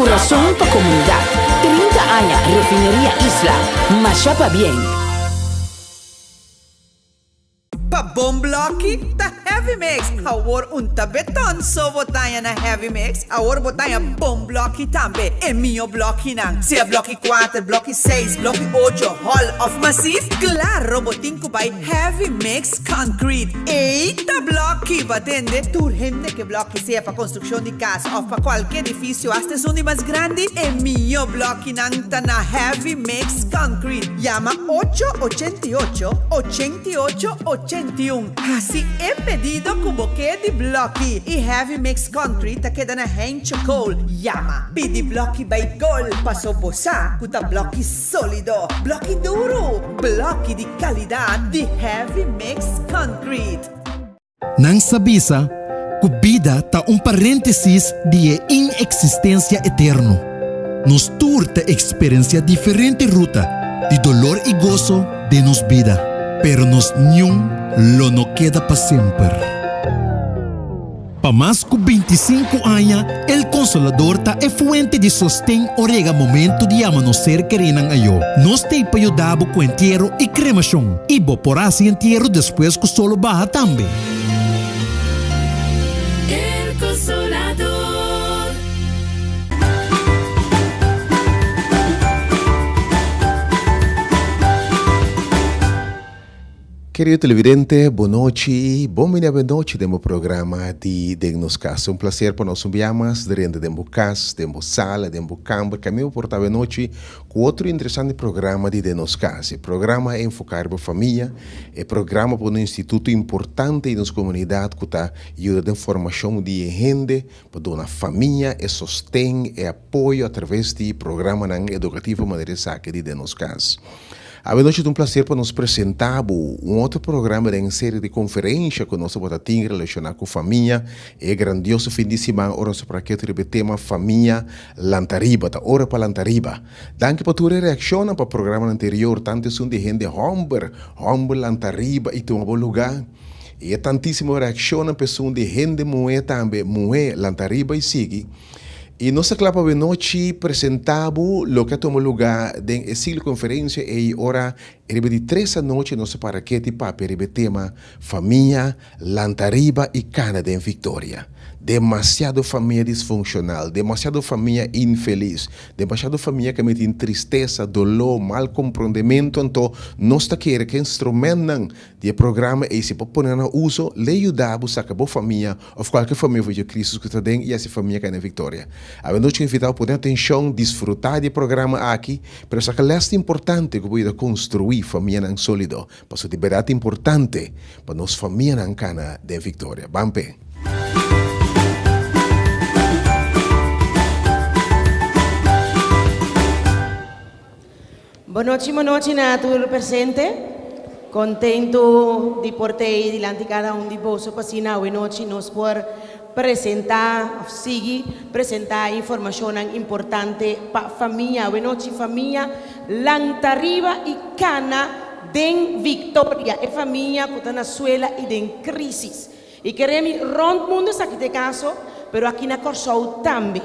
kurason pa komunidat. 30 aña Refineria Isla. Masha pabien! Pa bon blòki ta Heavy Mix! Awor un ta beton so bo taña na Heavy Mix, awor bo taña bon blòki tambe, e mihó blòkinan, sea blòki kuater, blòki seis, blòki ocho, hòl òf masif, klaro bo tin ku bai Heavy Mix Concrete. Ei ta blòki! Bo a tende? Tur hende ke blòki, sea pa konstrukshon di kas òf pa kualke edifisio, asta esun di mas grandi, e mihó blòkinan ta na Heavy Mix Concrete. Yama ocho 88 88 81. Hasi e pedido ku bo ke di blòki i Heavy Mix Concrete ta keda na Heinche Kool. Yama, pidi blòki bai gol, paso bo sa ku ta blòki sólido, blòki duru, blòki di kalidat di Heavy Mix Concrete. Nan sa bisa ku bida ta un paréntesis di e ineksistensia eterno. Nos tur ta eksperensiá diferente ruta di dolor i goso den nos bida, pero nos niun lo no keda pa semper. Pa mas ku bintisinku aña, El Consolador ta e fuente di sosten ora yega momento di yama nos ser kerinan ayó. Nos t'ei pa yuda bo ku entiero i kremashon, i bo por hasi entiero despues ku solo baha tambe. El Consolador. Kerido televidente, bon nochi, bon bini awe nochi den bo programa di Den Nos Cas. Un placer pa nos un bia mas drenta den bo cas, den bo sala, den bo kamber, caminda bo por ta awe nochi cu otro interesante programa di Den Nos Cas. E programa a enfoca riba famia, e programa pone un instituto importante den nos comunidad cu ta yuda den formacion di e hende pa duna famia e sosten, e apoyo a traves di programanan educativo manera esaki di Den Nos Cas. Awe nochi ta un placer pa nos presenta bo un otro programa den serie di conferencia cu nos tabata tin relaciona cu famia. E grandioso fin di siman ora nos ta por a ketu riba e tema Famia Lanta Riba, ta ora pa lanta riba. Danki pa tur e reaccionnan pa programanan anterior, tanto esun di hende homber, homber lanta riba y tuma bo luga, y e tantisimo reaccionnan pa esun di hende muhe tambe, muhe lanta riba y sigui. I nos ta kla pa awenochi presentá bo loke a tuma lugá den e siglo konferensia ei ora riba di tres anochi nos a para keti papia riba e tema Famia, Lanta Riba i Kana den Viktoria. Demasiado famia disfunshonal, demasiado famia infelis, demasiado famia ku a meti den tristesa, doló, mal komprondementu, anto nos ta kere ku e instrumentnan Di e programa ei si bo pone nan na uso, le yuda bo saka bo famia of kualke famia for dje krisis ku ta den i hasi famia kai na viktoria. Awe nochi invita bo pone atenshon, disfruta di e programa aki, pero saka les importante ku bo yuda konstrui famianan solido, pasobra di bèrdat importante pa nos famianan kana den viktoria. Ban p'e. Bon nochi bon nochi na tur presente. Contento di por t'ey dilanti cada un di boso pa asina awe nochi nos por presenta of sigui presenta informacionnan importante pa famia. Awe nochi famia lanta riba y cana den victoria. E famia cu ta na suela y den crisis. I kere mi rond mundo esaki ta e kaso, pero aki na Kòrsou tambe.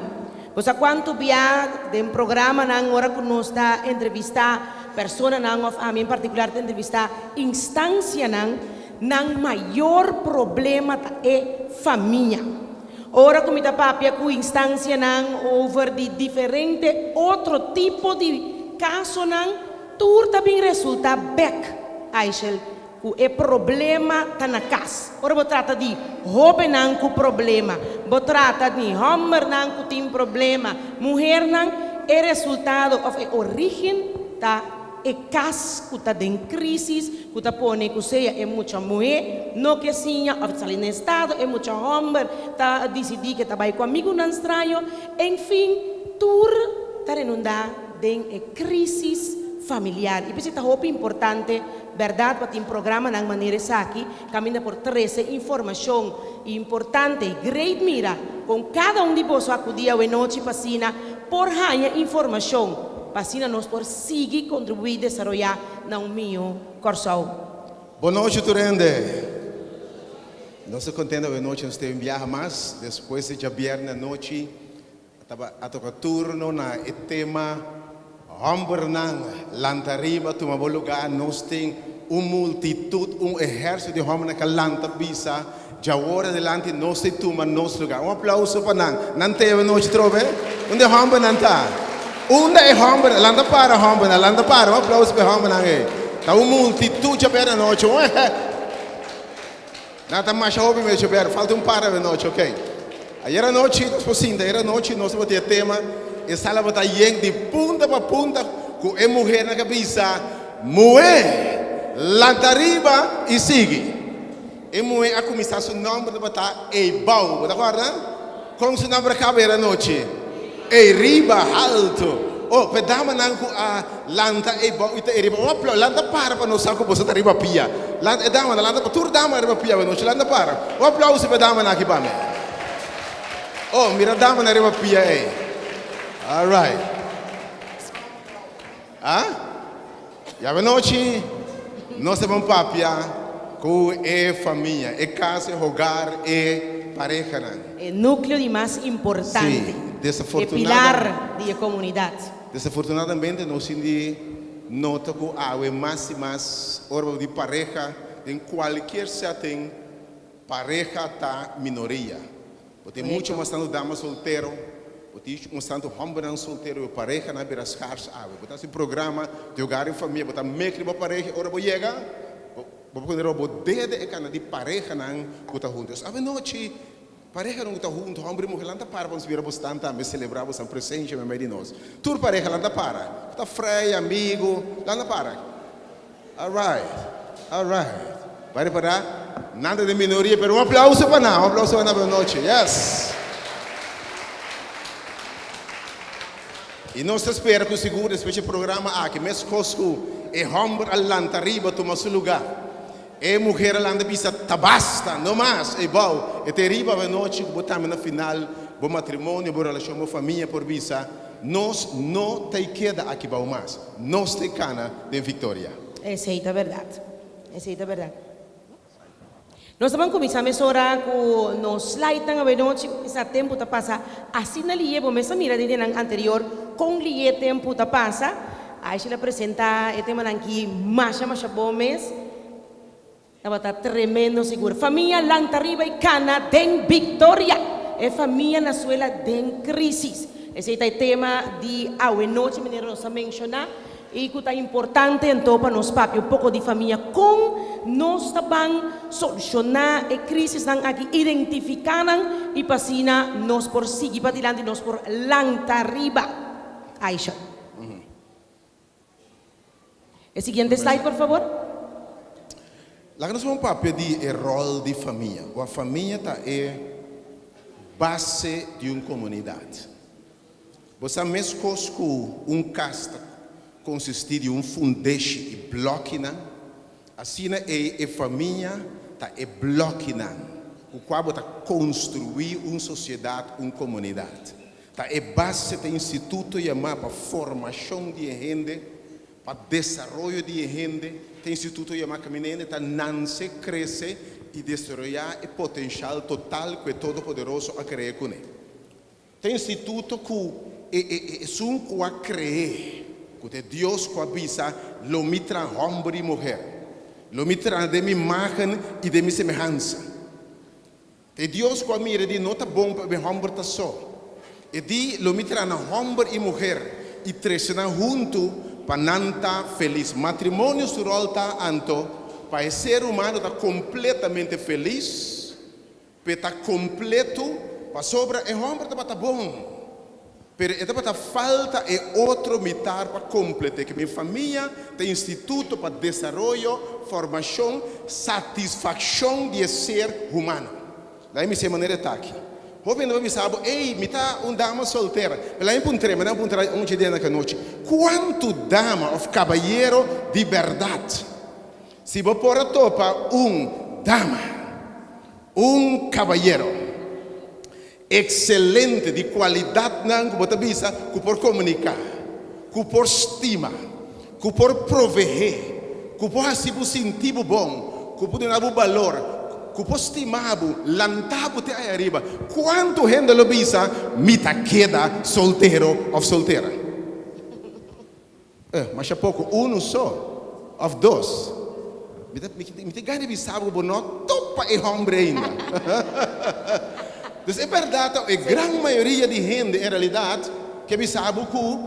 Bo sa kuantu bia den programanan ora ku nos ta entrevistá personanan òf ami en partikular ta entrevistá instansianan, nan mayor problema ta e famia. Ora ku mi ta papia ku instansianan over di diferente otro tipo di kasonan, tur ta bin resultá bèk, Aishel, Ku e problema ta na kas. Ora bo trata di hóbennan ku problema, bo trata di hòmbernan ku tin problema, muhernan, e resultado òf e orígen ta e kas ku ta den krísis, ku ta pone ku sea e mucha muhé no ke siña òf ta sali na estado, e mucha hòmber ta disidí ke ta bai ku amigunan straño, enfin tur ta renundá den e krísis familiar. I p'esei ta hopi importante. Bèrdat pa tin programanan manera esaki kaminda por trese informashon importante i great mira kon kada un di boso akudí awenochi pa asina por haña informashon pa asina nos por sigui kontribuí desaroyá na un mihó Kòrsou. Bon nochi tur hende! Nos ta kontento awenochi nos ta un biaha mas despues di djabièrnè anochi. Taba a toca turno na e tema Hombernan lanta riba tuma bo lugar nos tin un multitud un ehercito di hombernan ca lanta bisa djawor adelante nos tin tuma nos lugar un aplauso pa nan nan ta e nochi trobe unda e hombernan ta unda e hombernan lanta para hombernan lanta para un aplauso pa e hombernan ey ta un multitud djaber anochi un ehe. Nan ta masha hopi mes Jober, falta un par awenochi, ok. Ayer anochi nos por sinta, ayer anochi nos tabata e tema, e sala tabata yen di punta pa punta ku e muhernan ka bisa, Muhé, lanta riba i sigui. E muhé a kuminsá su nòmber tabata Eibou, bo ta kòrda? Kon su nòmber a kaba ayer anochi? Ei riba, haltu. Oh, p'e damanan ku a lanta ei bou i ta ei riba, un aplau. Lanta para pa nos sa ku boso ta riba pia. Lanta, e damanan, lanta pa tur dama riba pia awenochi, lanta para. Un aplauso p'e damanan aki pa mi. Oh, mira damanan riba pia ei. Alright. Ah? I awenochi nos ta bon papia ku e famia, e kas, e hogar, e parehanan. E núkleo di mas importante. Sí, E pilar di e komunidat. Desafortunadamente nos tin di nota ku awe mas i mas ora bo di pareha den kualkier setting pareha ta minoria. Bo tin mucho mas tantu dama soltero, bo tin mas tantu hombernan soltero, bo parehanan a bira skars awe. Bo ta hasi programa di hogar en famia, bo ta mek riba pareha i ora bo yega bo bo por pone bo dede e kanda di parehanan ku ta huntu. Awe nochi Parehanan ku ta huntu, hòmber i muhé, lan ta para pa nos bira bosnan tambe selebrá bosan presensia meimei di nos. Tur pareha lan ta para. Ku ta frei, amigu, lan ta para. Alright, alright. Bai repará, nan ta den minoria, pero un aplauso pa nan, un aplauso pa nan bo nochi. Yes! I nos ta spera ku sigur despues di e programa aki, meskos ku e hòmber a lanta riba tuma su lugá, E muher a lanta bisa, Ta basta! No mas! Ey bou, e ta e riba awenochi ku bo tambe na final bo matrimonio, bo relashon, bo famia por bisa, Nos no ta e keda aki bou mas. Nos ta e kana den viktoria. Esei ta bèrdat. Esei ta bèrdat. Nos ta ban kuminsá mesora ku nos slide-nan awenochi. Sa tempu ta pasa asina lié. Bo mes a mira den dianan anterior kon lié tempu ta pasa. Aisha a presenta e temanan ki masha masha bon mes. Tabata tremendo sigur. Famia lanta riba y cana den victoria. E famia na suela den crisis. Esey ta e tema di awe nochi manera nos a menciona y cu ta importante anto pa nos papia un poco di famia con nos ta ban soluciona e crisisnan aki, identifica nan y pa asina nos por sigui padilanti, nos por lanta riba. Aisha. E siguiente slide por favor. Laga nos bon papia di e ròl di famia. Kua famia ta e base di un komunidat. Bo sa meskos ku un kas ta konsistí di un fundeshi i blòkinan, asina ei e famia ta e blòkinan ku kua bo ta konstruí un sosiedat, un komunidat. Ta e base ta instituto yamá pa formashon di e hende, pa desaroyo di e hende, ta instituto yamá kaminda e hende ta nanse, krese i desaroyá e potenshal total ku e Todopoderoso a krea kuné. Ta instituto ku e e esun ku a kre'é, ku ta e Dios ku a bisa, Lo mi traha hòmber i muher, lo mi traha den mi imágen i den mi semehansa. E Dios ku a mira di no ta bon pa e hòmber ta so. E di, Lo mi traha nan hòmber i muher i trese nan huntu pa nan ta felis. Matrimonio su ròl ta anto pa e ser humano ta kompletamente felis, p'e ta kompletu, pasobra e hòmber tabata bon. Pero e tabata falta e otro mitar pa complete ke mi famia ta instituto pa desaroyo, formacion, satisfaccion di e ser humano. La'i mi se manera e ta aki. Hopi hende por bisa bo, ey, mi ta un dama soltera. Pero la'i mi puntr'e, mi nan puntra un dje dia na kanochi, cuantu dama of cabayero di berdad si bo por a topa un dama, un cabayero? Excelente, di cualidadnan cu bo ta bisa cu por comunica, cu por stima, cu por proveé, cu por haci bo sinti bo bon, cu por duna bo balor. ku por stima bo, lanta bo te aya riba, kuantu hende lo bisa, Mi ta keda soltero òf soltera? Eh, masha poko, unu so òf dos. Mi ta, mi ta gana di bisa bo ku bo no topa e hòmber ainda. Dus e bèrdat ta, e gran mayoria di hende en realidat ke bisa bo ku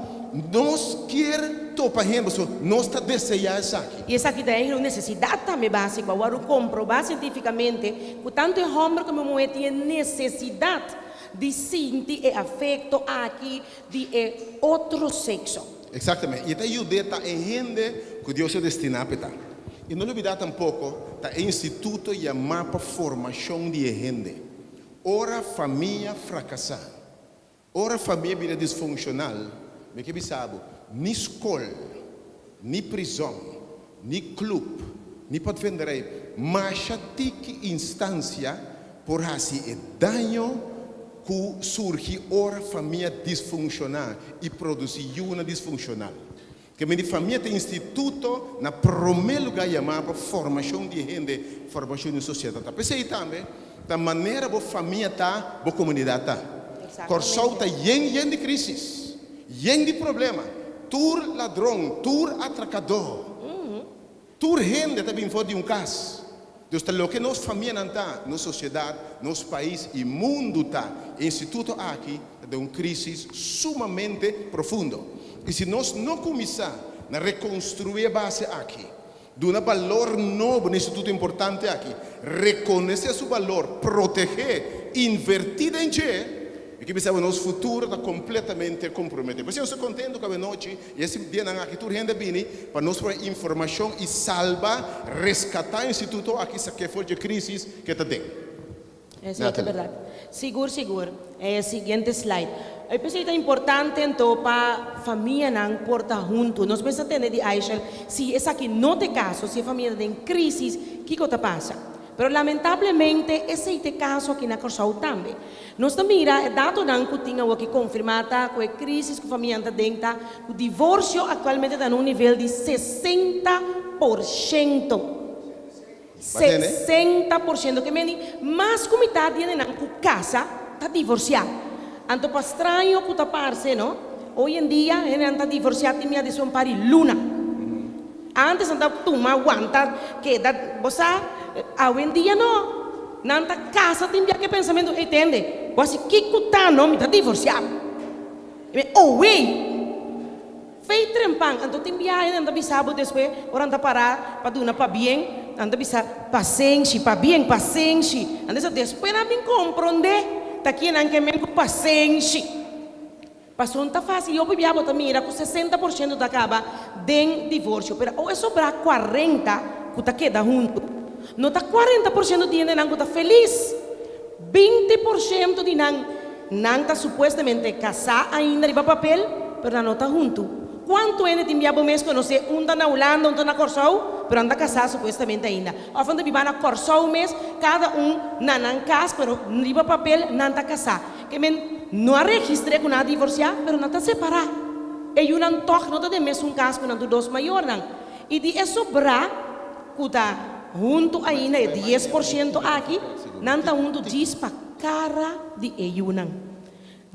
nos kier topa hende, pasobra nos ta deseá esaki. I esaki ta un nesesidat tambe básiko. A wòrdu komprobá sientífikamente ku tantu e hòmber komo e muhé tin e nesesidat di sinti e afekto aki di e otro sekso. Exactamente. Y e ta yud'é ta e hende cu Dios a destiná p'e ta. Y no lubidá tampoco, ta e instituto yamá pa formacion di e hende. Ora famia fracasá, ora famia bira disfuncional, mi ke bisa bo, ni scol, ni prizon, ni club, ni padvinderij, masha tiki instancia por hasi e daño ku surgi ora famia disfunshoná i produsí yunan disfunshonal. Ke mindi famia ta instituto na promé lugá yamá pa formashon di e hende, formashon di un sosiedat ta. P'esei tambe ta manera bo famia ta, bo komunidat ta. Kòrsou ta yen yen di krísis, yen di problema, tur ladron, tur atrakadó. Tur hende ta bin for di un kas. Dus ta loke nos famianan ta, nos sosiedat, nos pais i mundu ta. E instituto aki ta den un krísis sumamente profundo. I si nos no kuminsá na rekonstruí e base aki, duna balor nobo na e instituto importante aki, rekonesé su balor, protegé, invertí den dje, mi ke bisa bo nos futuro ta kompletamente komprometí. P'esei nos ta kontentu ku awenochi I e dianan aki tur hende a bini pa nos por haña informashon i salba, reskatá e instituto aki sak'é for dje krísis ke ta den. Esei ta bèrdat. Sigur sigur. E siguiente slide. E p'esei ta importante anto pa famianan por ta huntu. Nos mester tende di Aishel si esaki no ta e kaso, si e famia ta den krísis, kiko ta pasa. Pero lamentablemente esei ta e kaso aki na Kòrsou tambe. Nos ta mira e datonan ku tin awoki konfirmá ta ku e krísis ku famianan ta den ta ku divorsio aktualmente ta na un nivel di 60%. 60%! Ke meni mas ku mitat di hendenan ku kasa ta divorsiá. Anto pa straño ku ta parse no, hoy en dia hendenan ta divorsiá tin mia di su un par di luna. Antes nan ta tuma wanta keda bo sa awendia no nan ta casa tin bia ke pensamentu ey tende bo hasi kico ta no mi ta divorcia mi owey fey trempan anto tin bia nan ta bisa bo despues ora nan ta para pa duna pabien nan ta bisa pasenshi pabien pasenshi nan ta bisa despues nan bin compronde ta kinan ke men ku pasenshi. Pasobra no ta fácil, hopi bia bo ta mira ku 60% ta kaba den divorsio, pero awe sobrá 40 ku ta keda huntu. No ta 40% di hendenan ku ta felis. 20% di nan, nan ta supuestamente kasá ainda riba papel, pero nan no ta huntu. Kuantu hende tin bia bo mes konosé, un ta na Hulanda, un ta na Kòrsou, pero nan ta kasá supuestamente ainda. Òf nan ta biba na Kòrsou mes, kada un na nan kas, pero riba papel nan ta kasá. Ke men no a registr'é ku nan a divorsiá, pero nan ta separá. E yunan tòg no ta den mesun kas ku nan tur dos mayornan. I di e sobrá ku ta huntu ainda, e 10% aki, nan ta huntu djis pa kara di e yunan.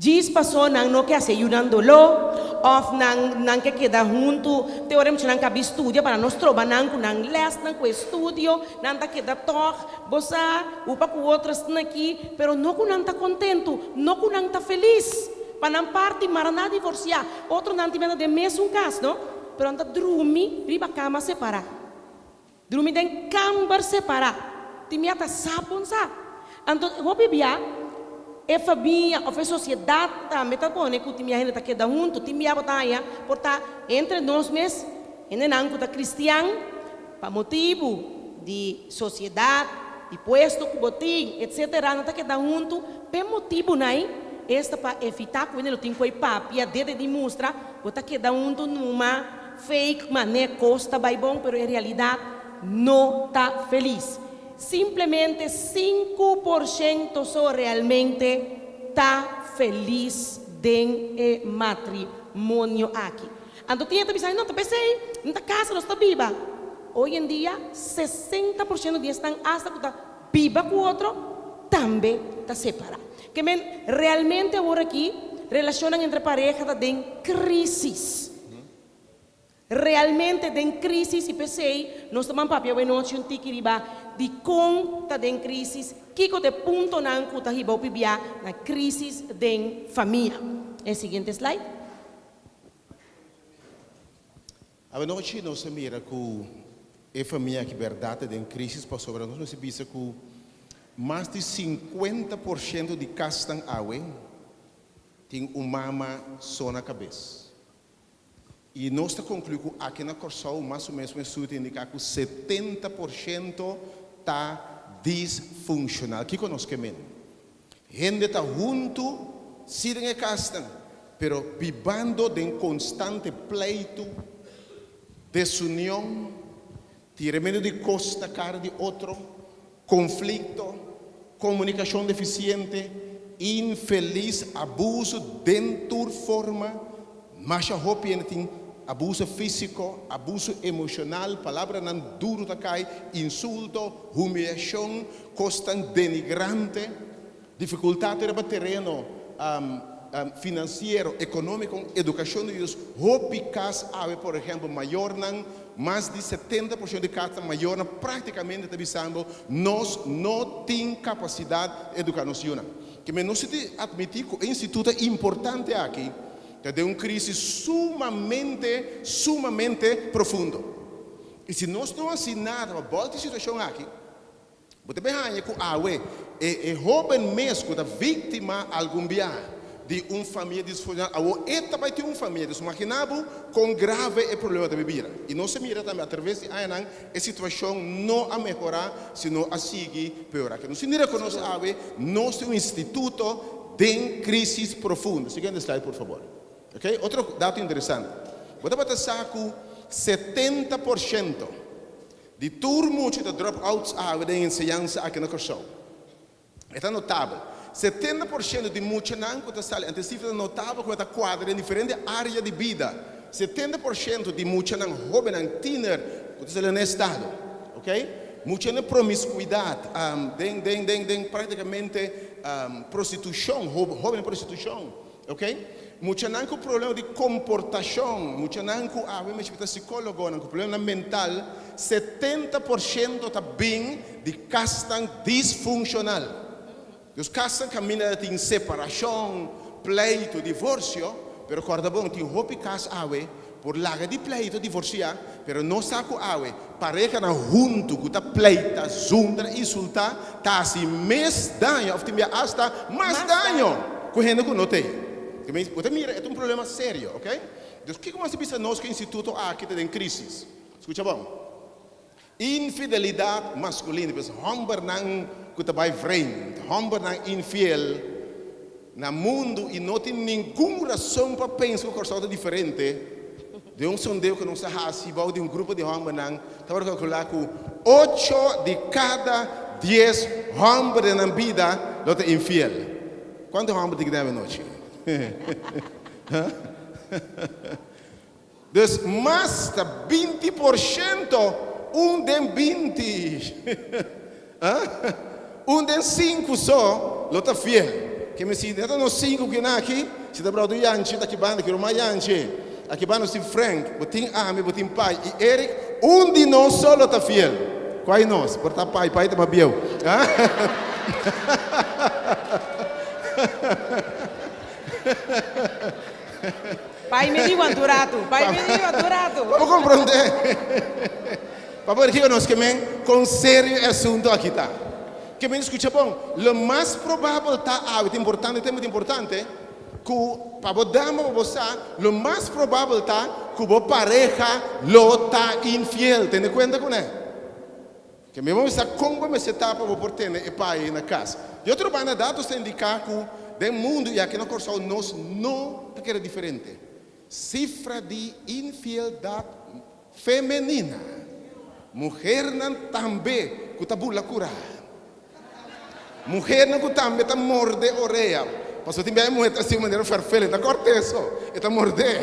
Djis pasó nan no ke hasi e yunan doló òf nan nan ke keda huntu te ora e muchanan kabi studia pa nan no stroba nan ku nan lèsnan, ku e studio. Nan ta keda tòg. Bo sa, upa ku otro esnan aki, pero no ku nan ta kontentu, no ku nan ta felis. Pa nan parti, mara nan a divorsiá. Otronan tin meta den mesun kas, no? Pero nan ta drumi riba kama separá. Drumi den kamber separá. Tin mia ta sa bon sa. Anto, hopi bia, e famia òf e sosiedat tambe ta pone ku tin bia hende ta keda huntu. Tin bia bo ta haña por ta entre nos mes, hendenan ku ta kristian, Pa motibu di sosiedat, di puesto ku bo tin, etsetera, nan ta keda huntu p'e motibunan esta pa evitá ku hende lo tin ku ei papia, dede di mustra, bo ta keda huntu numa fake man'é kos ta bai bon, pero en realidat no ta felis. Simplemente 5% so realmente ta felis den e matrimonio aki. Anto tin e ta bisa, no ta p'esei, no ta casa nos ta biba. Hoy en dia 60% di esnan asta cu ta. biba ku otro, tambe ta separá. Ke men, realmente awor aki relashonnan entre pareha ta den krísis. Realmente den krísis i p'esei nos ta ban papia awenochi un tiki riba dikon ta den krísis, kiko ta e puntonan ku ta hiba hopi bia na krísis den famia. E siguiente slide. Awenochi nos a mira ku e famia aki bèrdat ta den krísis pasobra nos mester bisa ku mas di 50% di kasnan awe tin un mama so na kabes. I nos ta konkluí ku aki na Kòrsou mas o ménos un estudio ta indiká ku 70% ta disfunshonal. Kiko nos ke men? Hende ta huntu sí den e kasnan, pero bibando den konstante pleitu, desunion, tiramentu di kos na kara di otro, konflikto, komunikashon defisiente, infelis, abusu den tur forma. Masha hopi hende tin abuso físiko, abuso emoshonal, palabranan duru ta kai, insulto, humiliashon, kosnan denigrante, difikultat riba tereno finansiero, ekonómiko, edukashon di yus. Hopi kas awe, por ehèmpel, mayornan, mas di 70% di kasnan mayornan práktikamente ta bisando, Nos no tin kapasidat di eduká nos yunan. Ke men nos tin atmití ku e instituto importante aki ta den un krísis sumamente, sumamente profundo. I si nos no hasi nada pa bòlta e situashon aki, Bo ta bin haña ku awe e e hóben mes ku ta víktima algun bia di un famia disfunshonal, awor e ta bai tin un famia. Dus imaginá bo kon grave e problema ta bin bira. I nos a mira tambe atraves di añanan e situashon no a mehorá sino a sigui peorá. Ke nos tin di rekonosé awe, nos tin un instituto den krísis profundo. Siguiente slide por fabor. Oke, otro dato interesante. Bo tabata sa ku 70% di tur mucha ta drop outs awe den enseñansa aki na Kòrsou. E ta notabel. 70% di muchanan ku ta sali, anto e sifra ta notabel ku e ta kuadra den diferente área di bida. 70% di muchanan hóbennan, tiner, ku ta sali na estado, ok, muchanan promiskuidat, den den den den práktikamente prostitushon, hóbennan prostitushon. Ok, muchanan ku problema di komportashon, muchanan ku awe mester ta sikólogonan ku problemanan mental, 70% ta bin di kasnan disfunshonal. Dus kasnan kaminda ta tin separashon, pleitu, divorsio, pero kòrda bon, tin hopi kas awe por laga di pleitu, divorsiá, pero no sa ku awe parehanan huntu ku ta pleita, zundra, insultá, ta hasi mes daño òf tin bia asta mas daño ku hende ku no t'ei. Bo ta mira e ta un problema serio, ok? Dus kiko mas ta bisa nos ku e instituto aki ta den krísis? Skucha bon. Infidelidat maskulino, pues hòmbernan ku ta bai vreemd, hòmbernan infiel na mundu i no tin ningun rason pa pensa ku Kòrsou ta diferente. Den un sondeo ku nos a hasi bou di un grupo di hòmbernan tabata kalkulá ku ocho di kada dies hòmber den nan bida lo ta infiel. Kuantu hòmber tin ki den awenochi? Dus mas ta 20%, un den 20, un den sinku so lo ta fiel. Ke mi si ta nos sinku kina aki, si ta bròder Yanchi ta aki banda, ki ruman Yanchi, aki banda nos tin Frank, bo tin ami, bo tin Pai i Eric, un di nos so lo ta fiel. Kua di nos? Por ta Pai, Pai ta mas bieu. Pai mi di wan tur ratu, pai mi di wan tur ratu. Pa bo komprondé, pa bo kiko nos ke men kon serio e asuntu aki ta. Ke men skucha bon, lo mas probabel ta awe, ta importante, tempu ta importante, ku pa bo dama pa bo sa, lo mas probabel ta ku bo pareha lo ta infiel. Tene kuenta kuné. Ke mi bo mester sa kon bo mester ta pa bo por tene e pai na kas. Di otro banda datos ta indiká ku den mundu i aki na Kòrsou nos no ta keda diferente. Sifra di infieldat femenina, muhernan tambe ku ta bula kurá, muhernan ku tambe ta morde orea, pasobra tin bia e muher ta hasi un manera fèrfel, e ta kòrt'e so, e ta mord'é.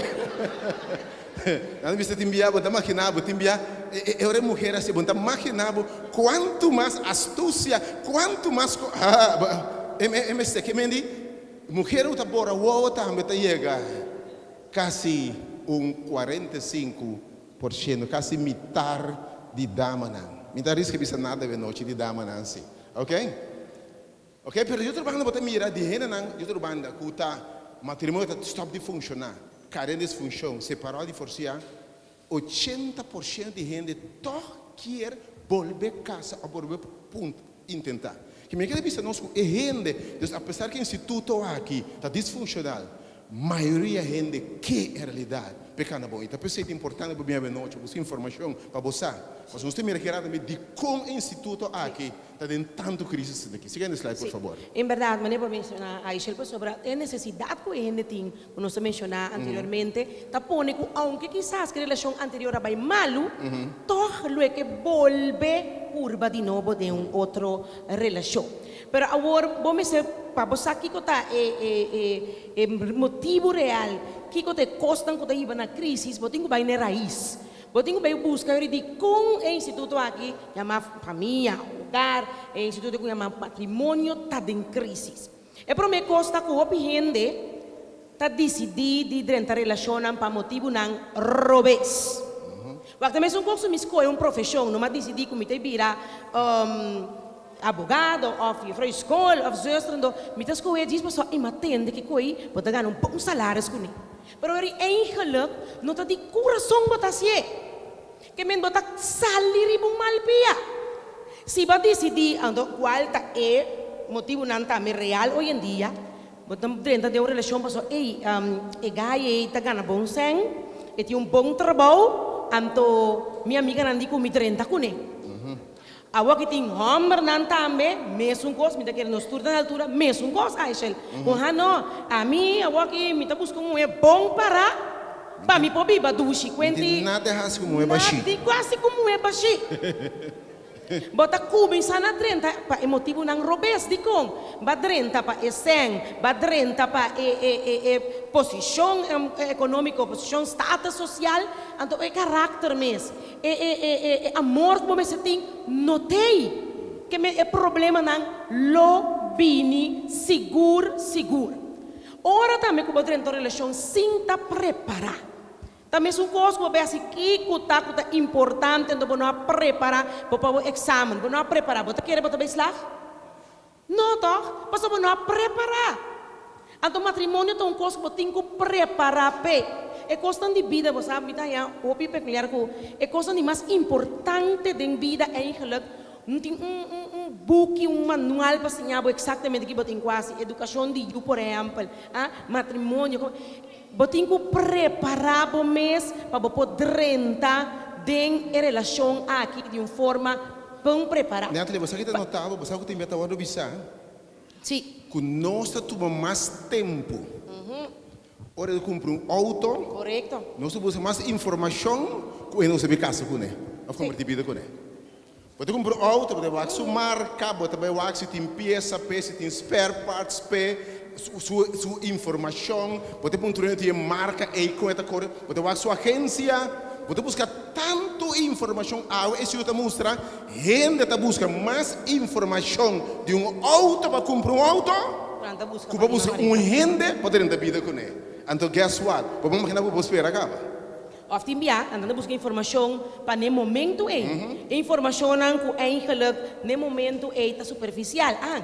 Nan ta bisa tin bia bo ta maginá bo, tin bia e ora e muher hasi bo ta maginá bo kuantu mas astusia, kuantu mas ku e mester ke men di muher ku ta bora wowo tambe ta yega kasi un 45%, kasi mitar di damanan. Mi ta riska bisa nada awe nochi di damanan si, ok. Ok, pero di otro banda bo ta mira di hendenan di otro banda ku ta matrimonio ta stòp di funshoná, kare den disfunshon, separá o divorsiá, 80% di hende tòg kier bolbe kasa òf bolbe intentá. Ke mi a kere bisa nos ku e hende, dus apesar ku e instituto aki ta disfunshonal, Mayoria hende ke e realidat p'e kana bon. I ta p'esei ta importante pa bin avenochi buska informashon pa bo sa. Pasobra nos ta mira ki rato tambe dikon e instituto aki ta den tantu krisis esaki. Siguiente slide por fabor. En bèrdat, manera bo a menshoná, Aishel, pasobra e nesesidat ku e hende tin, ku nos a menshoná anteriormente, ta pone ku ounke kisas ku e relashon anterior a bai malu, tòg lo e ke bolbe purba di nobo den un otro relashon. Pero awor bo mester pa bo sa kiko ta e e e e motibu real, kiko ta e kosnan ku ta hiba na krisis, bo tin ku bai na e rais. Bo tin ku bai buska yori dikon e instituto aki yama famia, hogar, e instituto ku yama matrimonio ta den krisis. E promé kos ta ku hopi hende ta disidí di drenta relashonnan pa motibunan robes. Wak ta mesun kos ku mi skohe un profeshon, no m'a disidí ku mi ta bira Abogado of juffrouw skol of zuster ando mi ta skohe djis pasobra i m'a tende ke koi bo ta gana un bon salaris kuné. Pero weri eigenlijk no ta di kurason bo ta hasié. Ke men bo ta sali riba un mal pia. Si bo a disidí ando kual ta e motibunan tambe real hoy en dia, bo ta drenta den un relashon pasobra ey e guy ey ta gana bon sèn, e tin un bon trabou, anto mi amiganan di ku mi drenta kuné. Awor ki tin hombernan tambe, mesun kos, mi ta kere nos tur ta na altura, mesun kos, Aishel. Con ha no, ami awor ki mi ta buska un muhe bon para, pa mi por biba dushi. Mi Kuenti tin nada hasi ku muhe bashí. Nada hasi ku muhe bashí. Bo ta kuminsá na drenta pa e motibunan robes. Dikon? Ba drenta pa e sèn, ba drenta pa e e e e posishon ekonómiko, posishon status sosial, anto e karakter mes. E e e e e amor ku bo mester tin no t'ei. Ke men e problemanan lo bini sigur sigur. Ora tambe ku bo drenta un relashon sin ta prepará. Ta mesun kos ku bo bai hasi kiko ta ku ta importante anto bo no a prepará bo pa bo eksamen, bo no a prepará, bo ta kere bo ta bai slag? No tòg? Pasobra bo no a prepará. Anto matrimonio ta un kos ku bo tin ku prepará p'e. E kosnan di bida, bo sa, mi ta haña hopi pekuliar ku e kosnan di mas importante den bida eigenlik no tin un un un buki, un manual pa siña bo eksaktamente ki bo tin ku hasi. Edukashon di yu, por ehèmpel, a matrimonio, kon bo tin ku prepará bo mes pa bo por drenta den e relashon aki di un forma Bon prepará. Natalie, bo sa ki ta notá bo? Bo sa ku tin bia ta wòrdu bisá Sí. ku nos ta tuma mas tempu ora di kumpra un outo. Korekto. Nos ta buska mas informashon ku e nos ta bin kasa kuné òf kompartí bida kuné. Bo ta kumpra un outo, bo ta bai wak su marka, bo ta bai wak si tin piesa p'e, si tin spare parts p'e, su su su informashon, bo ta puntra tin e marka ei kon e ta kore, bo ta wak su agensia, bo ta buska tantu informashon awe e siudat ta mustra hende ta buska mas informashon di un outo pa kumpra un outo ku pa buska un hende pa drenta bida kuné. Anto guess what? Bo por imaginá ku bo spera kaba. Of tin bia nan ta buska informashon pa n'e momentu ei. E informashonnan ku eigenlijk n'e momentu ei ta superfisial. Ah,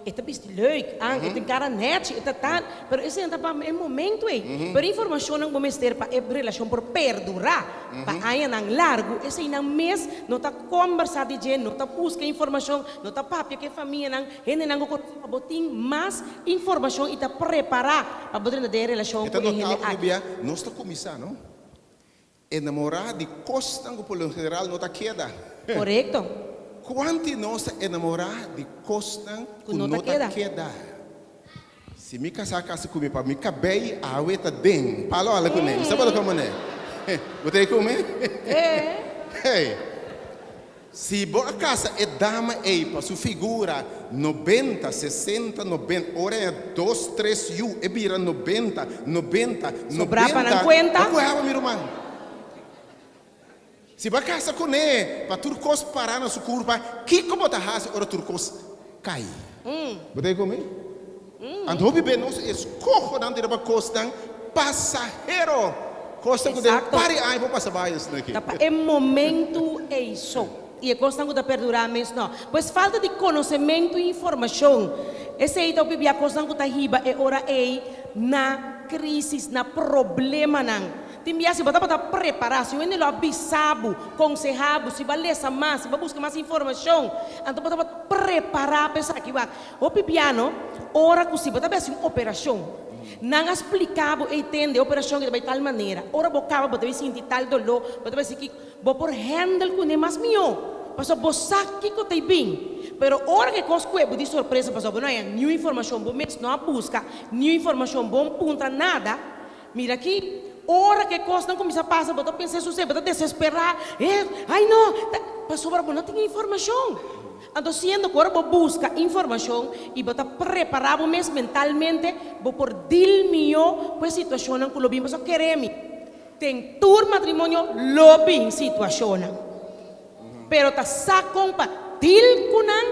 e ta bisti leuk, ah, e tin kara nèchi, e ta tal. Pero esei nan ta pa e momentu ei. Pero e informashonnan ku bo mester pa e relashon por perdurá pa añanan largu, eseinan mes no ta kombersá di dje, no ta buska informashon, no ta papia ku e famianan, hendenan ku konosé pa bo tin mas informashon i ta prepará pa bo drenta den e relashon E ta ku e hende notá ku aki. bia nos ta kuminsá, no? Enamorá di kosnan ku por lo general no ta keda. Korekto. Kuanti nos ta enamorá di kosnan Ku ku no ta no ta keda. keda? Si mi kasá kasa ku mi pa mi kabei awe ta den palo ala kuné. Mi sa bala komo ne. Bo ta ei ku mi? Ee. Hey. Si bo a kasa e dama ei pa su figura nobenta, sesenta, nobenta, ora e a dos, tres yu e bira nobenta, nobenta, Sobrá pa nan nobenta, kuenta. bo ku haba mi ruman. Si bo a kasa kuné pa tur kos para na su kurpa, kiko bo ta hasi ora tur kos kai? Bo ta ei ku mi? Anto hopi be nos eskohonan di riba kosnan pasahero, kosnan ku den par di aña por pasa bai esnan aki. Ta pa e momentu ei so. I e kosnan ku ta perdurá mes no. Pues falta di konosementu i informashon. Esei ta hopi bia kosnan ku ta hiba e ora ei na krísis, na problemanan. Tin bia si bo tabata prepará, si un hende lo a bisa bo, konsehá bo, si bo a lesa mas, si bo a buska mas informashon, anto bo tabata prepará pa esaki. Wak, Hopi piano, ora ku si bo ta bai hasi un operashon, nan a splika bo, ey tende, e operashon aki ta bai tal manera, ora bo kaba bo ta bai sinti tal doló, bo ta bai hasi kiko, bo por handle kuné mas mihó, pasobra bo sa kiko ta bin. Pero ora ku e kos kue bo di sorpresa pasobra bo no haña niun informashon, bo mes no a buska niun informashon, bo no puntra nada, mira aki, ora ku e kosnan kuminsá pasa bo ta pensa e bo ta desesperá, eh, ay no, ta, pasobra bo no tin e informashon. Anto siendo ku ora bo buska informashon i bo ta prepará bo mes mentalmente, bo por dil mihó ku e situashonnan ku lo bin. Pasobra kere mi, den tur matrimonio lo bin situashonnan, pero ta sa kon pa dil ku nan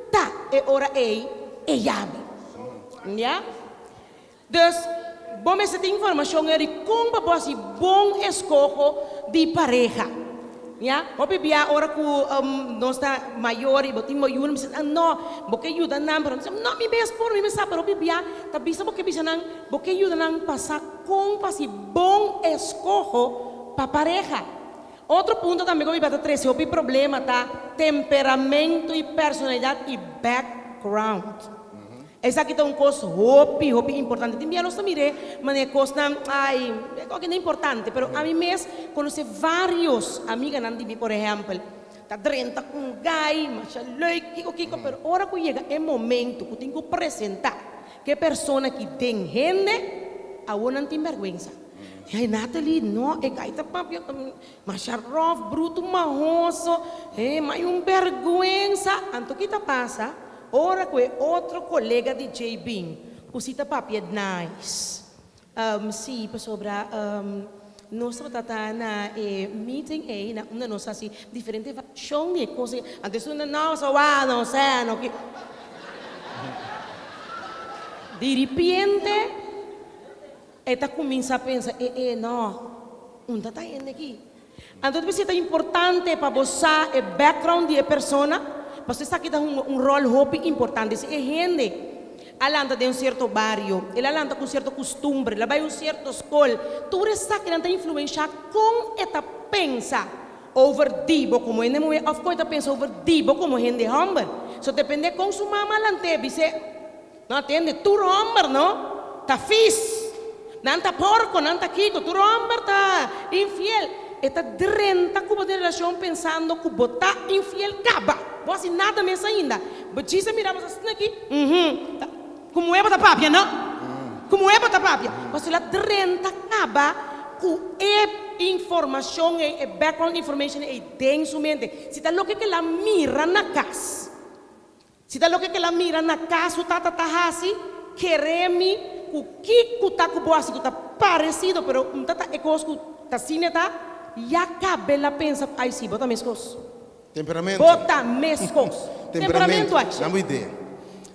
ta e ora ei e yabi. Ya? Dus, bo mester tin informashon eri kon pa bo hasi bon eskoho di pareha. Ya, hopi bia ora ku nos ta mayor i bo tin bo yunan, bo bisa, no, bo ke yuda nan, pero nan bisa, no, mi mes por, mi mes sa, pero hopi bia ta bisa bo ke bisa nan, bo ke yuda nan pa sa kon pa hasi bon eskoho pa pareha. Otro punto tambe ku mi ta trese hopi problema ta temperamento i personalidat i background. Esaki ta un kos hopi, hopi importante. Tin bia nos ta mir'é manera kosnan, ai, e koki no importante, pero ami mes konosé vários amiganan di mi, por ehèmpel, ta drenta ku un gai, masha leuk, kiko kiko, pero ora ku yega e momento ku tin ku presentá ku e persona aki den hende, awor nan tin bèrgwensa. Ai, Nathalie, no, e gai ta papia masha ròf, brutu, mahoso, he, mai un bèrgwensa. Anto ki ta pasa? Ora ku e otro kolega di djei bin ku si ta papia nice. Um, si, pasobra um nos tabata ta na e meeting ei na unda nos hasi diferente evaluashon di e kos ei. Anto esun ta no so wou no sè no ki. Diripiente e ta kuminsá pensa e e no, unda ta hende aki? Anto ta bisa ta importante pa bo sa e background di e persona, pasobra esaki ta hunga un ròl hopi importante. Si e hende a lanta den un sierto bario, el a lanta ku un sierto kustumber, el a bai un sierto skol, tur esakinan ta influenshá kon e ta pensa over di bo komo hende muhé òf kon e ta pensa over di bo komo hende hòmber. So dependé kon su mama a lant'é, bis'é. No atende tur homber no ta fis nan ta porco nan ta kiko tur homber ta infiel e ta drenta ku bo den relacion pensando ku bo ta infiel kaba bo hasi nada mes ainda bo djis a mira bo sa snaki uhum ta ku muhe bo ta papia no ku muhe bo ta papia pasobra el a drenta kaba ku e informacion ei e background information ei den su mente si ta loke ke el a mira na kas. Si ta loke kel a mira na cas su tata ta haci, kere mi cu kico ta cu bo haci cu ta parecido, pero un ta ta e cos cu ta asina ta, ya cabe la pensa cu ay si, bo ta mescos. Temperamento. Bo ta mescos. Temperamento Temperamento achi. Nan bo idea.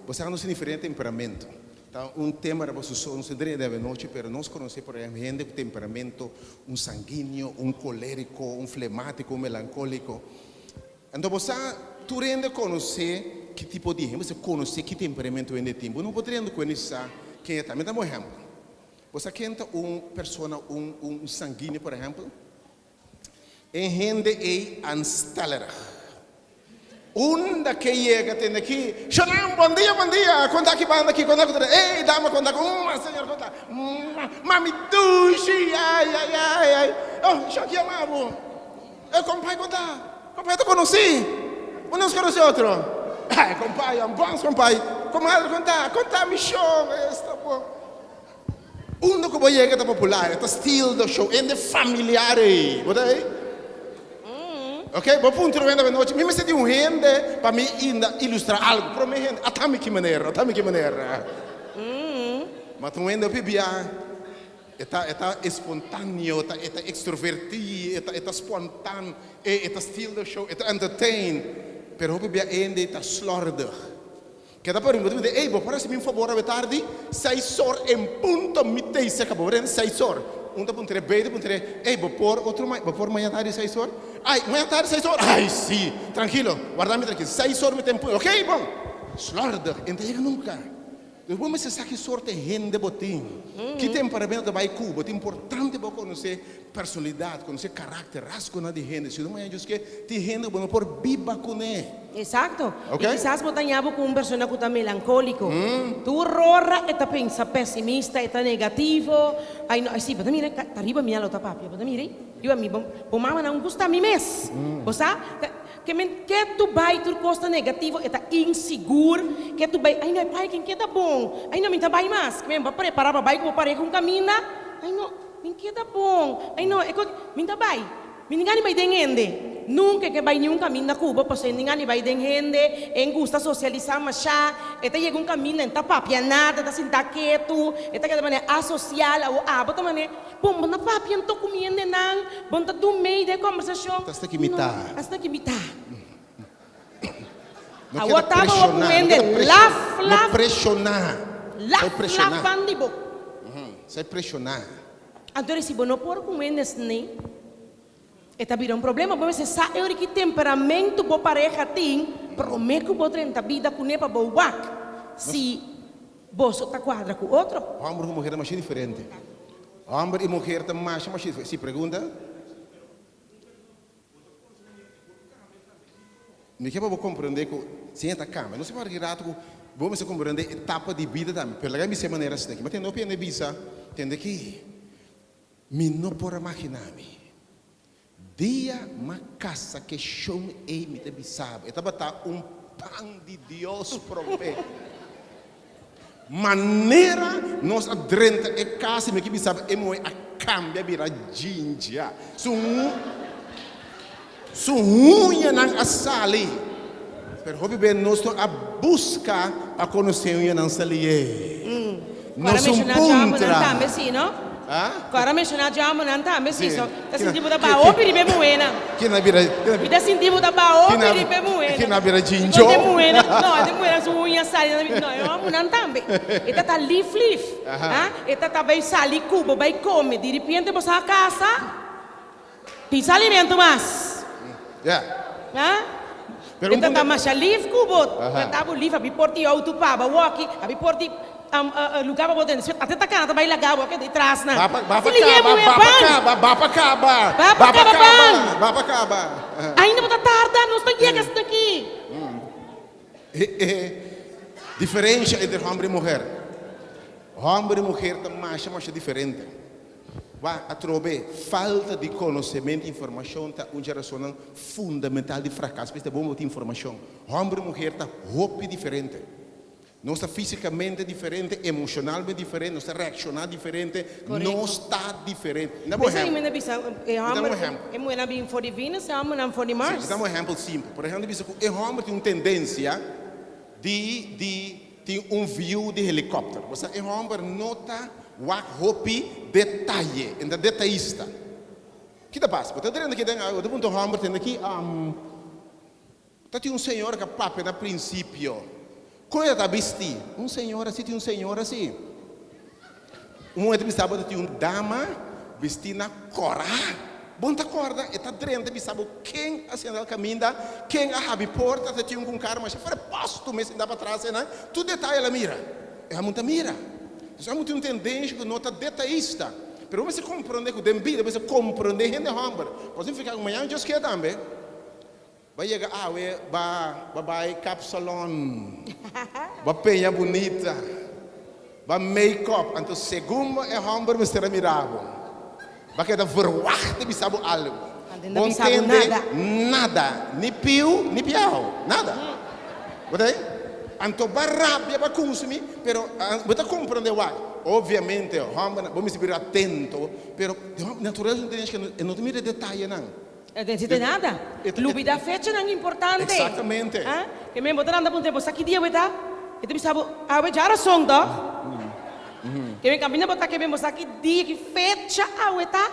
Bo sa nos tin diferente temperamento. Ta un tema riba su so, nos tendría di avenochi, pero nos conoce por ehemplo hende cu temperamento, un sanguíneo, un colérico, un flemático, un melancólico. Anto bo sa, tur hende konosé ki tipo di hende, bo sa konosé ki temperamento hende tin. Bo no por drenta ku hende sa ken e ta. Mi ta un ehèmpel. Bo sa ken ta un persona, un un sanguíneo por ehèmpel? E hende ei aanstellerig. Unda ke yega tende aki, Shonam, bon dia, bon dia, kon ta aki banda aki, kon ta ku ta, ey dama kon ta ku, mm señor kon ta, mm mami dushi, ay ay ay ay, oh shon ki yama bo? E kompai ku ta, kompai ta konosí. Un nos konosí otro. Ai, kompai, un bons kompai. Komadre kon ta, kon ta mi shon, esta bon. Unda ku bo yega ta popular, e ta steal the show, hende familiar ei. Bo ta ei? Ok, bo puntra un hende avenochi, mi mester di un hende pa mi inda ilustra algo. Prome hende, ata mi ki manera, ata mi ki manera. Ma ta un hende hopi bia, e ta, e ta espontaneo, e ta, e ta extroverti, e ta, e ta spontan, e, e ta steal the show, e ta entertain. Pero hopi bia e hende ta slordig. Keda pa riba, bo ta bisa, ey, bo por hasi mi un fabor awe tardi? Seis or en punto mi ta serka bo. Bo seis or. Un ta puntr'é, bay ta puntr'é, ey, bo por otro ma, bo por maña tardi seis or? Ay, maña tardi seis or? Ay, si! Trankilo, warda mi trankilo. Seis or mi ta en punto. Oké, bon. Slòrdig, e no ta yega nunka. Dus bo mester sa ki sorte hende bo tin, ki temperamento ta bai ku bo. Ta importante bo konosé personalidat, konosé karakter, rasgonan di hende. Si no mañana Dios ke, tin hende ku bo no por biba kuné. Exacto. Ok. I kisas bo ta ña bo ku un persona ku ta melankóliko. Tur ora e ta pensa pesimista, e ta negativo. Ai no, ai si, bo ta mira, ta riba mi a lo ta papia, bo ta mira ei? Riba mi, bo, bo mama nan gusta mi mes. Bo sa? Ke men ke tu bai tur kos ta negativo, e ta insigur, ke tu bai, ai no e pai ken keda bon, ai no mi ta bai mas, ke men bo a prepara pa bai ku bo pareha un kaminda, ai no min keda bon, ai no e kos, mi ta bai, mi ni gana bai den hende, nunka e ke bai niun kaminda ku bo pasobra e ni gana bai den hende, e gusta sosialisá mashá, e ta yega un kaminda e no ta papia nada, e ta sinta ketu, e ta keda manera asosial, awor abo ta manera. Bon, bo na papia anto ku mi hendenan, bo no ta dun mei den e kòmbersashon. Ta hasta ki mi ta. No, hasta ki mi ta. No Awor keda ta bo ku preshoná, no hende keda preshoná, laf, no laf. preshoná. Laf, Sai preshoná. laf ban di bo. Sai preshoná. Anto si bo no por ku hende esei, e ta bira un problema. Bo mester sa e ora ki temperamentu bo pareha tin promé ku bo drenta bida kuné pa bo wak si Boso ta cuadra cu otro? Homber cu muher ta masha diferente. Homber y muher ta masha masha diferente. Si, pregunta. Mi ke pa bo comprende cu si hende ta cambia. No se para ki rato cu bo mester comprende etapa di bida tambe. Pero laga mi bisa e manera asina aki. Mi a tende hopi hende bisa, tende ki mi no por a magina mi. Dia m'a casa ke shon ei mi ta bisa bo, e tabata un pan di Dios promé. Manera nos a drenta e casa mi ke bisa bo e moe a cambia bira djinja. Su su huñanan a sali. Pero hopi be nos no a busca pa conoce huñanan sali ei. Nos un puntra. Kòrda menshoná djòmbernan tambe si so ta sinti bo ta baha hopi riba e muhénan. Mi ta sinti bo ta baha hopi riba e muhénan. Dikon e muhénan no e muhénan su uña sali nan ta bisa no e hòmbernan tambe e ta ta lif lif ha e ta ta bai sali ku bo bai kome diripiente bo sa kasa pisa alimento mas ha e ta ta masha lif ku bo ta bo lif abi por di outo pa bo awoki abi por di Lugar pa bo tende. Ate ta cana ta bay laga bo keda tras nan. Ba pa Así liye caba, muhe ba pa ban. caba, ba pa caba, Ba pa ba pa caba caba, ban. ba pa caba. Ainda bo ta tarda, nos ta yega hasta aki. E diferencia entre homber y muher. Homber y muher ta masha masha diferente. Wak atrobe, falta di konosementu i informashon ta un dje rasonnan fundamental di frakaso. Mester bon bo tin informashon. Homber i muher ta hopi diferente. Nos ta físikamente diferente, emoshonalmente diferente, nos ta reakshoná diferente, nos ta diferente. Mi ta un P'esei ehèmpel. mi ta bisa e Mi ta un hòmber, ehèmpel. e muhénan bin for di Venus, e hòmbernan for di Sí, Mars. mi ta un ehèmpel simpel. Por ehèmpel, ta bisa ku e hòmber tin un tendensia di di tin un view di helikòpter. Bo sa e hòmber no ta wak hopi detaye, e no ta detayista. Ki ta pasa? Bo ta drenta aki den, bo ta puntra un hòmber tende ki. Ta tin un señora ka papia na prinsipio. Kon e ta bisti? Un señora si tin un señora si. Un momento mi staba ta tin un dama bisti na kora. Bon ta korda e ta drenta bisa bo ken a senta al kaminda, ken a habi porta, ta tin un ku un kara masha preposto mes sinta patras einan. Tur detaye el a mira. E hamun ta mira. Dus hamun tin un tendensha ku no ta detayista. Pero bo mester komprondé ku den bida bo mester komprondé hende hòmber. Por signifiká ku mañana Dios ke tambe. Ba yega awe ba ba bai kapsalon, ba peña bunita, ba make up, anto segun bo e homber mester a mira bo, ba keda verwacht di bisa bo algo. Anto no Bo bisa bo ntende nada. nada, ni piu ni piau, nada. Bo ta Anto ba rabia ba kunsumi, pero bo ta komprende wak. Obviamente hombernan, bo mester bira atento, pero de naturalesa e no ta mira e detayenan. E no existe nada. Lubida fechanan importante. Exactamente. Ah, ke men bo ta lanta puntra bo sa ki dia bo ta? E ta bisa bo, awe djarason toh? Ke men kaminda bo ta ke men bo sa ki dia, ki fecha awe ta?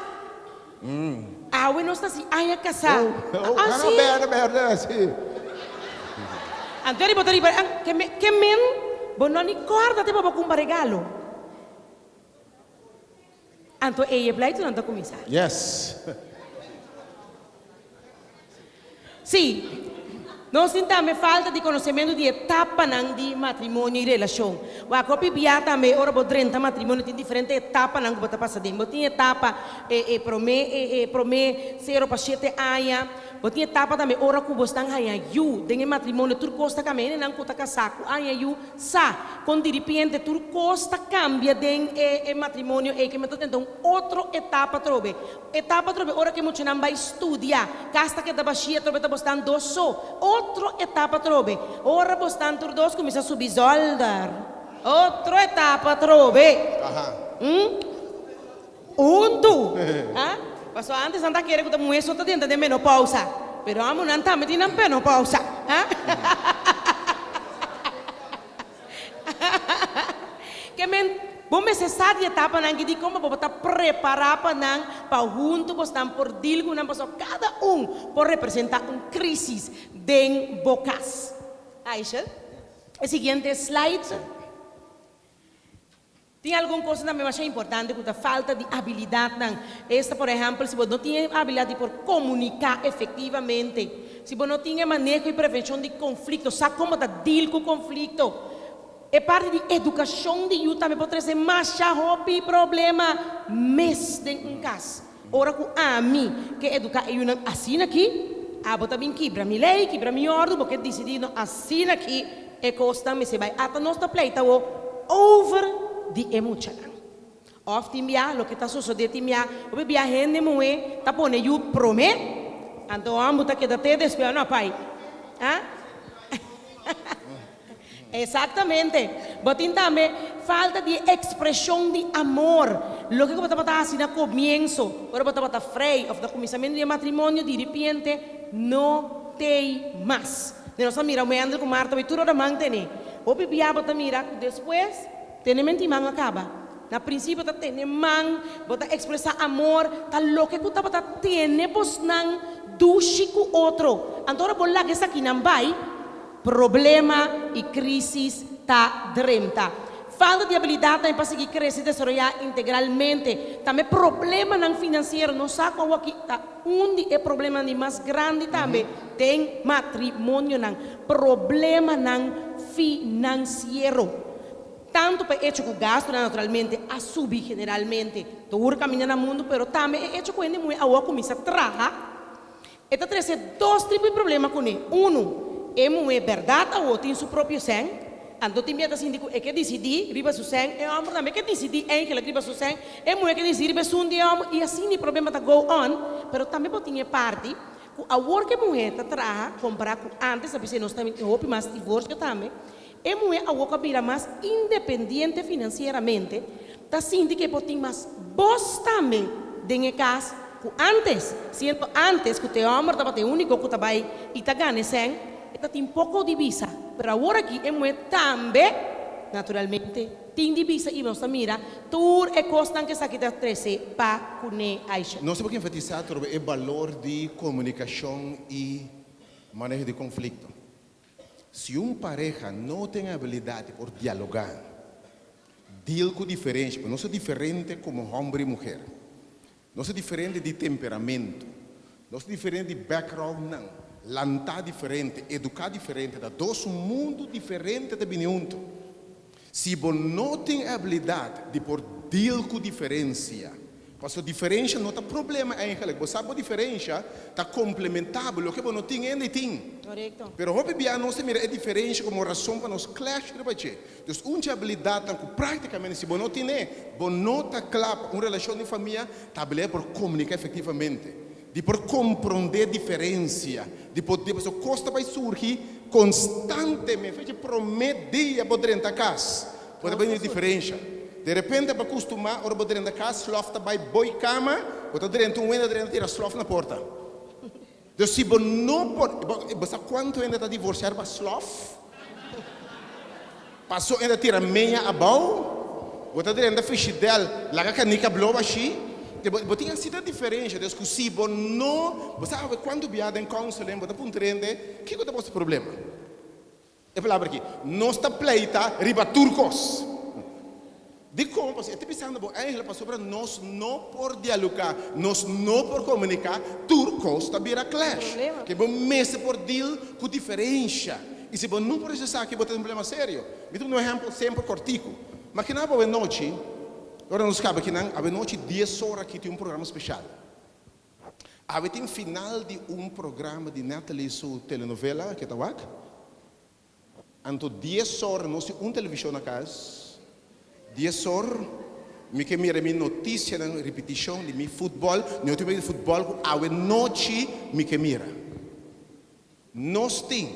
Awe nos ta si aña kasá. Oh, Ah, no, si? berde, berde, si. Anto di bo ta riba, ke men, ke men bo no ni kòrda te pa bo kumpra regalo. Anto ei e pleitonan ta kuminsá. Yes. Sí, nos tin tambe falta di konosementu di etapanan di matrimonio i relashon. Wak hopi bia tambe ora bo drenta matrimonio tin diferente etapanan ku bo ta pasa den. Bo tin etapa e e promé e e promé sero pa shete aña. Bo tin etapa tambe ora ku bo stan haña yu den e matrimonio. Tur kos ta kambia. Hendenan ku ta kasá ku haña yu Sa kon diripiente tur kos ta kambia den e e matrimonio ei ke mi ta tenta un otro etapa atrobe. Etapa atrobe ora ke muchanan bai studia, kas ta keda bashí atrobe ta bosnan dos so. Otro etapa atrobe ora bosnan tur dos kuminsá subi zòlder. Otro etapa atrobe. Hm? Huntu! Ha? Paso antes nan ta kere ku ta muhé so ta drenta den menopousa, pero amunan tambe tin nan penopousa. Ha? Ke men, bo mester sa di etapanan ki dikon pa bo ta prepará pa nan, pa huntu bosnan por deal ku nan, pasobra kada un por representá un krísis den bo kas. Aisha, e siguiente slide. Tin algun kosnan tambe masha importante ku ta falta di abilidatnan. Esta por ehèmpel si bo no tin e abilidat di por komuniká efektivamente, si bo no tin e maneho i prevenshon di konflikto, sa kon bo ta deal ku konflikto. E parti di edukashon di yu tambe por trese masha hopi problema mes den un kas. Ora ku ami ke eduká e yunan asina aki, abo ta bin kibra mi lei, kibra mi òrdu, bo ke disidí no asina aki e kosnan mester bai. Ata nos ta pleita awo over di e muchanan. Òf tin bia loke ta sosodé tin bia, hopi bia hende muhé ta pone yu promé, anto hòmber ta keda te despues, no pai, ah. Exactamente. Bo tin tambe falta di expresion di amor. Loke cu bo tabata haci na comienzo, ora bo tabata frei of na cuminsamentu di e matrimonio, di ripiente no t'ey mas. De nos a mira Wendel cu Marta bay tur ora man tene. Hopi bia bo ta mira cu despues tene menti man a caba. Na principio ta tene man, bo ta expresa amor, ta loke cu tabata tene bosnan dushi cu otro. Anto ora bo laga esakinan bay, Problema i krísis ta drenta. Falta di abilidatnan pa sigui krese i desaroyá integralmente. Tambe problemanan finansiero. Nos sa ku awoki ta un di e problemanan di mas grandi tambe den matrimonionan, problemanan finansiero. Tantu pa e echo ku gastunan naturalmente a subi generalmente tur kaminda na mundu, pero tambe e echo ku hende muhé awo a kuminsá traha. E ta trese dos tipo di problema kuné. Unu, e muhé bèrdat awor tin su propio sèn, anto tin bia ta sinti ku e ke disidí riba su sèn, e hòmber tambe ke disidí eigenlik riba su sèn, e muhé ke disidí riba esun di e hòmber, i asina e problema ta go on. Pero tambe bo tin e parti ku awor ku e muhé ta traha kompará ku ántes, a bis'é nos ta tin hopi mas divorsio tambe, e muhé awor ku a bira mas independiente finansieramente, ta sinti ku e por tin mas bos tambe den e kas ku ántes. Siendo ántes ku te hòmber tabata e úniko ku ta bai i ta gana e sèn, e ta tin poko di bisa. Pero awor aki e muhé tambe, naturalmente, tin di bisa i nos ta mira tur e kosnan ku esaki ta trese pa kuné Aisha. Nos ta por enfatisá atrobe e balor di komunikashon i maneho di konflikto. Si un pareha no tin e abilidat di por dialogá, deal ku diferensha, pasobra nos ta diferente komo hòmber i muher. Nos ta diferente di temperamento, nos ta diferente di backgroundnan, lantá diferente, eduká diferente, ta dos mundu diferente ta bini huntu. Si bo no tin e abilidat di por deal ku diferensia, pasobra diferensha no ta problema eigenlijk, bo sa bo diferensha ta komplementá bo, loke bo no tin hende tin. Korekto. Pero hopi bia nos ta mira e diferensha komo rason pa nos clash riba dje. Dus un dje abilidatnan ku praktikamente si bo no tin'é, bo no ta kla pa un relashon di famia, ta abilidat por komuniká efektivamente, di por komprondé diferensia, di por pasobra kos ta bai surgi konstantemente. Fecha promé dia bo drenta kas, bo ta bai mira diferensha. De repente bo a kustumá ora bo drenta kas, slòf ta bai boi kama, bo ta drenta un wenda drenta tira slòf na porta. Dus si bo no por, bo sa kuantu hende ta divorsiá riba slòf? Paso hende tira meña abou, bo ta drenta frishidèl, laga kanika blow ashí. Bo tin asina diferensha, dus ku si bo no, bo sa awe kuantu bia den counseling bo ta puntra hende, kiko ta boso problema? E palabra aki, nos ta pleita riba tur kos. Dikon? Pasobra e ta bisando bo eigenlijk pasobra nos no por dialoga, nos no por komuniká, tur kos ta bira clash. Ke bo mester por deal ku diferensha. I si bo no por hasi esaki, bo ta den un problema serio. Mi ta pone un ehèmpel semper kòrtiku. Maginá bo awenochi, ora nos kaba akinan, awenochi dies ora aki tin un programa speshal. Awe tin final di un programa di Natalie su telenovela ke ta wak. Anto dies or nos tin un televishon na kas, dies or mi ke mira mi notisianan ripitishon di mi futbòl, mi no tin wega di futbòl ku awe nochi mi ke mira. Nos tin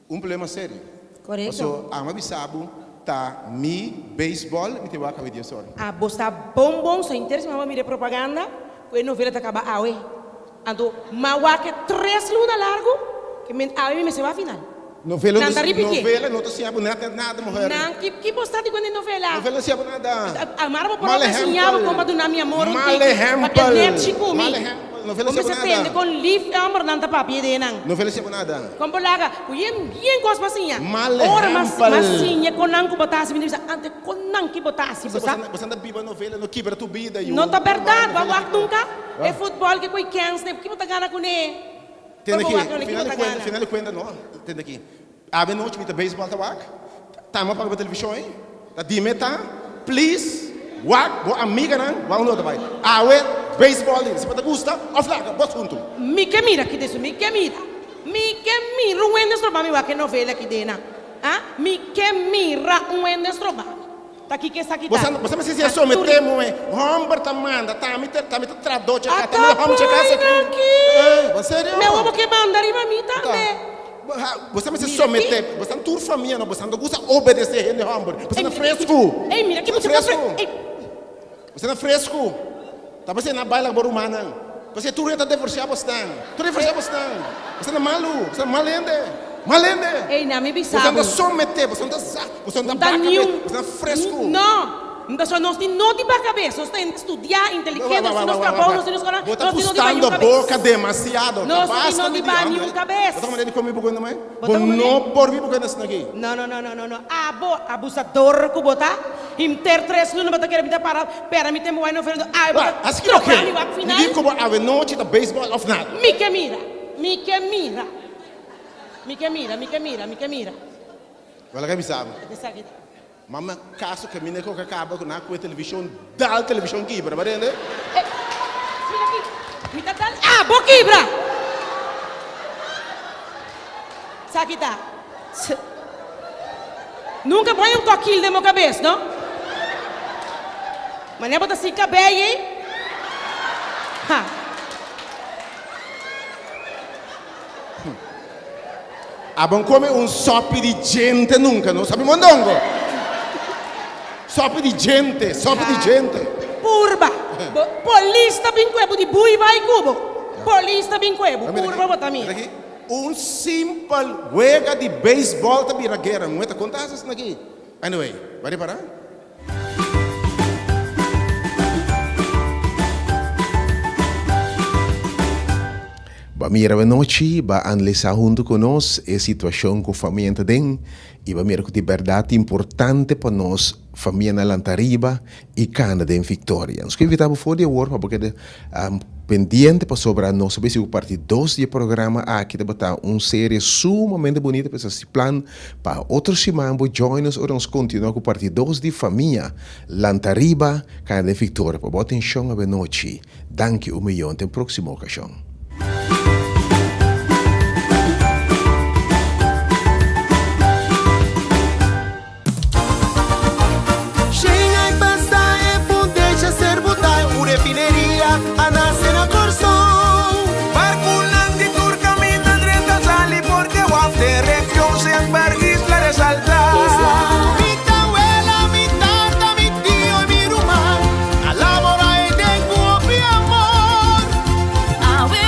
un problema serio. Korekto. Paso amo a bisa bo ta mi beisbòl mi tin wak awe dies ora. A bo sa bon bon so henter siman bo a mira e propaganda ku e novela ta kaba awe. Anto m'a wak e tres luna largu ke men awe mi mester wak final. Novela Nan ta ripitié. novela no ta siña bo nada nada muher. Nan ki ki bo sa di kuenta e novela? Novela no siña bo nada. Amara bo por Mal a siña bo ehèmpel. kon pa duna mi amor un Mal tiki. Papia ehèmpel. nechi ku mi. Mal ehèmpel. Novela Bo siña bo mester nada. tende kon lif e hòmbernan ta papia den nan. Novela siña bo nada. Kon bo laga ku yen bien kos pa siña. Mal Ora mas ehèmpel. mas siña kon nan ku bo ta hasi mi ta bisa ante kon nan ki bo ta hasi bo sa. Bo sa ta biba novela no kibra tu bida yu. No ta bèrdat bo a wak nunka e futbòl ke ku e kèns ne ki bo ta gana kuné. Tende Por aki, wak ki final bo di ta kuenta, gana. final di kuenta no, tende aki. Awe nochi mi ta beisbòl ta wak, tama paga bo televishon ei, ta dime ta, please, wak bo amiganan, wak unda bo ta bai. Awe beisbòl di, si bo ta gusta òf laga, bo asuntu. Mi ke mira ki desu, mi ke mira, mi ke mira un hende stroba mi wak e novela ki dena, ah, mi ke mira un hende stroba mi. Ta kiko esaki ta? Bo sa mester siña someté muhé. Hòmber ta manda, ta mi ta mi ta tra docha ka, ta mi ta hòmber cha kasa aki. Bo serio? Me wobo ke manda riba mi tambe. Bo sa mester someté. Bo sa tur famia no, bo sa no gusta obedesé hende hòmber. Bo sa na fresku. Ey, mira ki Bo sa mucha fresku. Ey. Bo sa na fresku. Ta p'esei nan baila ku bo rumannan. P'esei tur hende ta divorsiá bosnan. Tur divorsiá bosnan. Boso ta malu. Boso ta mal hende. Mal hende. Ey, na mi bisa Boso bo. ta someté. Boso ta sa. Boso ta No ta baka niun. bes. Boso ta fresku. No. Pasobra nos tin no di baka bes. Nos ta hende studiá, inteligente. Nos tin nos trabou, nos tin nos konan. Bo ta Nos tin no di ba pustando niun kabes. boka demasiado. Ta Nos no tin basta no mi di di ba hamber. niun kabes. Bo ta manera di komi bo kuenta mai? Bo Bo ta no por biba ku hende asina aki. No, no, no, no, no, no. Abo, abusador ku bo ta. Himter tres luna bo ta kere mi ta para pera mi tempo wai no ofrendo awe bo ta Hasi kiko tropa ke? mi wak Mi final. di ku bo awe nochi ta baseball of nada. Mi ke mira, mi ke mira, mi ke mira, mi ke mira, mi ke mira. Bo laga bisa bo. Esaki ta. Mama kaso kaminda ku kaba ku nan a kue televishon dal televishon kibra bo rende. Ey, mira aki, mi ta dal abo kibra. Esaki ta. Nunka bo haña un kokil den bo kabes, no? Manera bo ta sin kabei ei? Ha! Abo kome un sopi di djente nunka, no? Sopi mondongo. Sopi di djente, sopi di djente. Purba. Bo polis ta bin ku bo di bui bai ku bo. Polis ta bin ku bo. Purba bo ta mira. Un simpel wega di beisbòl ta bira guera. Muhe ta konta hasi asina aki. Anyway, bo a ripará? Bo a mira anochi, bo a analisá huntu ku nos e situashon ku famia ta den i bo a mira ku di bèrdat ta importante pa nos famianan lanta riba i kana den viktoria. Nos ke invitá bo for di awor pa bo keda Pendiente pasobra nos a besi ku parti dos di e programa aki tabata un serie sumamente bunita p'esei si plan pa otro siman bo join nos ora nos kontinua ku parti dos di Famia Lanta Riba Kana den Victoria pa bo atenshon awenochi danki un miyon te un proksimo okashon. Shen ai pasa e fundeshi a ser butá Un refineria a nase na Kòrsou. Barkunan di tur kaminda drenta sali porque waf den region semper isla resaltá. Mi tawela, mi tata, mi tio i mi ruman a laborá e den ku hopi amor. Awe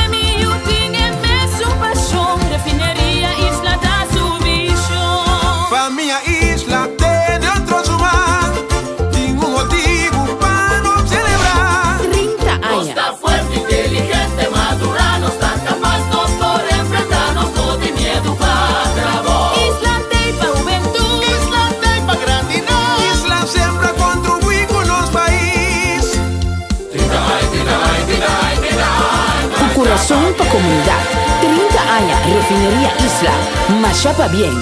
kurason pa komunidat. 30 aña Refineria Isla. Masha pabien!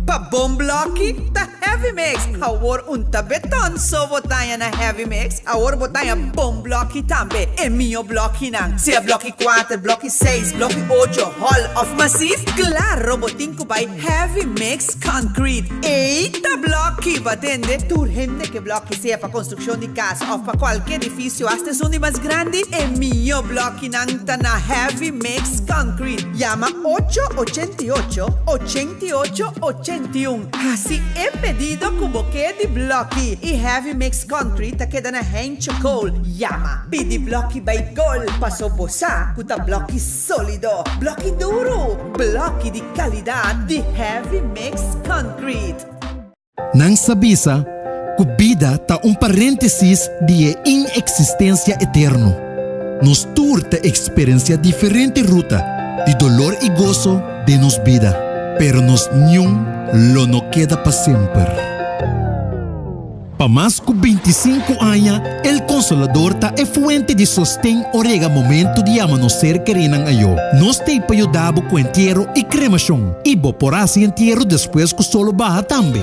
Pa bon blòki ta Heavy Mix! Awor un ta beton so bo taña na Heavy Mix, awor bo taña bon blòki tambe, e mihó blòkinan, sea blòki kuater, blòki seis, blòki ocho, hòl òf masif, klaro bo tin ku bai Heavy Mix Concrete. Ei ta blòki! Bo a tende? Tur hende ke blòki, sea pa konstrukshon di kas òf pa kualke edifisio, asta esun di mas grandi, e mihó blòkinan ta na Heavy Mix Concrete. Yama ocho 88 88 81. Hasi e pedido ku bo ke di blòki i Heavy Mix Concrete ta keda na Heincho Kool. Yama, pidi blòki bai gol, paso bo sa ku ta blòki sólido, blòki duru, blòki di kalidat di Heavy Mix Concrete. Nan sa bisa ku bida ta un paréntesis di e ineksistensia eterno. Nos tur ta eksperensiá diferente ruta di dolor i goso den nos bida, pero nos niun lo no keda pa semper. Pa mas ku bintisinku aña, El Consolador ta e fuente di sosten ora yega momento di yama nos ser kerinan ayó. Nos t'ei pa yuda bo ku entiero i kremashon, i bo por hasi entiero despues ku solo baha tambe.